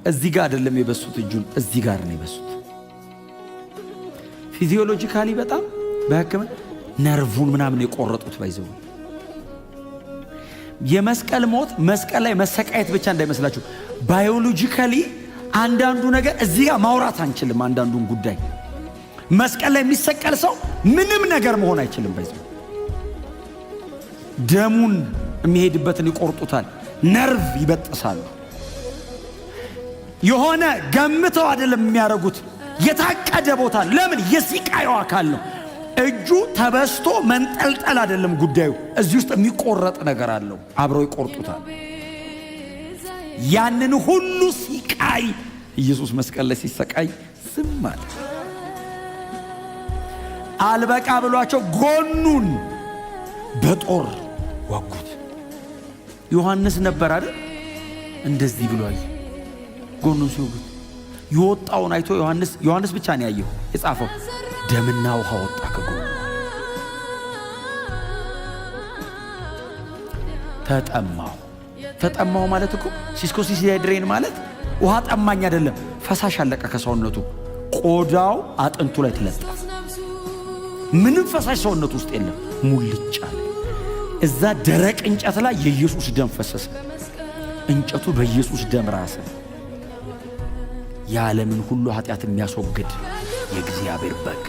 እዚህ ጋር አይደለም የበሱት፣ እጁን እዚህ ጋር ነው የበሱት። Physiologically በጣም በሕክምና ነርቡን ምናምን የቆረጡት። By the way፣ የመስቀል ሞት መስቀል ላይ መሰቃየት ብቻ እንዳይመስላችሁ። Biologically አንዳንዱ ነገር እዚህ ጋር ማውራት አንችልም። አንዳንዱን ጉዳይ መስቀል ላይ የሚሰቀል ሰው ምንም ነገር መሆን አይችልም። By the way፣ ደሙን የሚሄድበትን ይቆርጡታል፣ ነርቭ ይበጥሳሉ። የሆነ ገምተው አይደለም የሚያደርጉት፣ የታቀደ ቦታ። ለምን? የስቃዩ አካል ነው። እጁ ተበስቶ መንጠልጠል አይደለም ጉዳዩ። እዚህ ውስጥ የሚቆረጥ ነገር አለው፣ አብረው ይቆርጡታል። ያንን ሁሉ ሲቃይ ኢየሱስ መስቀል ላይ ሲሰቃይ ዝም አለ። አልበቃ ብሏቸው ጎኑን በጦር ወጉት። ዮሐንስ ነበር አይደል? እንደዚህ ብሏል። ጎኑን ሲወጉት የወጣውን አይቶ ዮሐንስ፣ ዮሐንስ ብቻ ነው ያየው፣ የጻፈው፣ ደምና ውሃ ወጣ ከጎኑ። ተጠማሁ። ተጠማሁ ማለት እኮ ሲስኮሲስ ማለት ውሃ ጠማኝ አይደለም፣ ፈሳሽ አለቀ ከሰውነቱ፣ ቆዳው አጥንቱ ላይ ተለጠፈ። ምንም ፈሳሽ ሰውነቱ ውስጥ የለም፣ ሙልጭ አለ። እዛ ደረቅ እንጨት ላይ የኢየሱስ ደም ፈሰሰ። እንጨቱ በኢየሱስ ደም ራሰ። የዓለምን ሁሉ ኃጢአት የሚያስወግድ የእግዚአብሔር በግ።